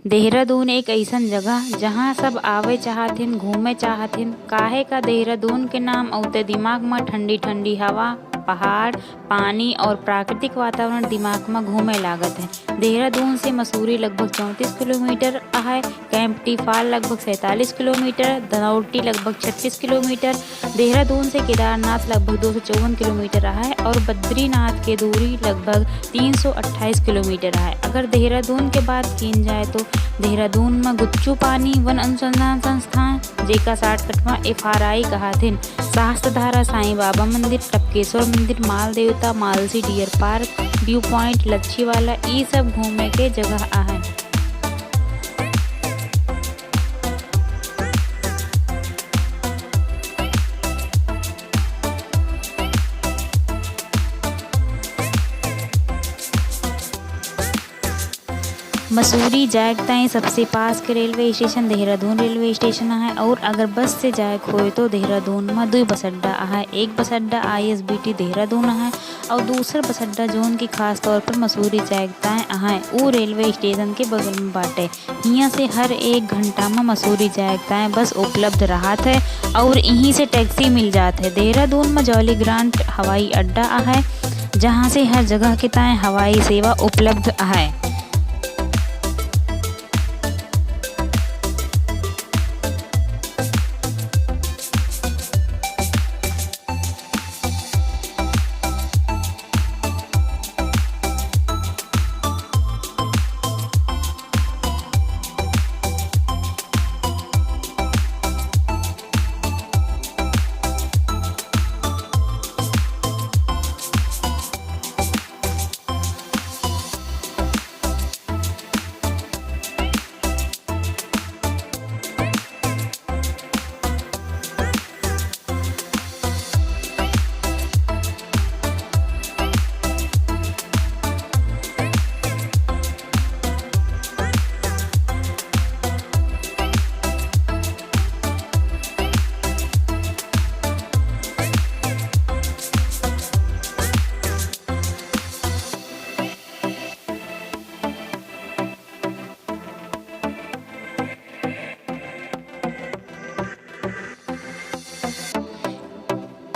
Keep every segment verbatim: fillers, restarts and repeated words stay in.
देहरादून एक अइसन जगह, जहाँ सब आवे चाहथिन, घूमे चाहथिन। काहे का देहरादून के नाम अउते दिमाग मा ठंडी ठंडी हवा, पहाड़, पानी और प्राकृतिक वातावरण दिमाग मा घूमे लागत है। देहरादून से मसूरी लगभग चौंतीस किलोमीटर अहै, कैंपटी फॉल लगभग सैंतालीस किलोमीटर, धनौल्टी लगभग छत्तीस किलोमीटर, देहरादून से केदारनाथ लगभग दो सौ चौवन किलोमीटर अहै और बद्रीनाथ के दूरी लगभग तीन सौ अट्ठाईस किलोमीटर अहै। अगर देहरादून के बात कीन जाए तो देहरादून मा गुच्चू पानी वन अनुसंधान संस्थान, जेका shortcut मा F R I कहाथिन, सहस्त्रधारा साईं बाबा मंदिर, टपकेश्वर मंदिर, माल देवता, मालसी deer park, view point, लच्छी वाला, ई सब घूमे के जगह अहै। मसूरी जाए के ताईं सबसे पास के रेलवे स्टेशन देहरादून रेलवे स्टेशन अहै और अगर बस से जाए के होए तो देहरादून मा दुई बस अड्डा अहै। एक बस अड्डा I S B T देहरादून अहै और दूसर बस अड्डा जौन की खास तौर पर मसूरी जाए के ताईं अहै, ऊ रेलवे स्टेशन के बगल मा बाटे। हियाँ से हर एक घंटा मा मसूरी जाए के ताईं बस उपलब्ध रहत है और इहीं से टैक्सी मिल जात है। देहरादून मा जॉली ग्रांट हवाई अड्डा अहै, जहाँ से हर जगह के ताईं हवाई सेवा उपलब्ध अहै।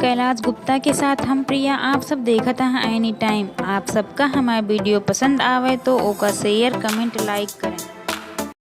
कैलाश गुप्ता के साथ हम प्रिया। आप सब देखत हैं एनी टाइम। आप सबका हमार video पसंद आवे तो ओका share, comment, like करें।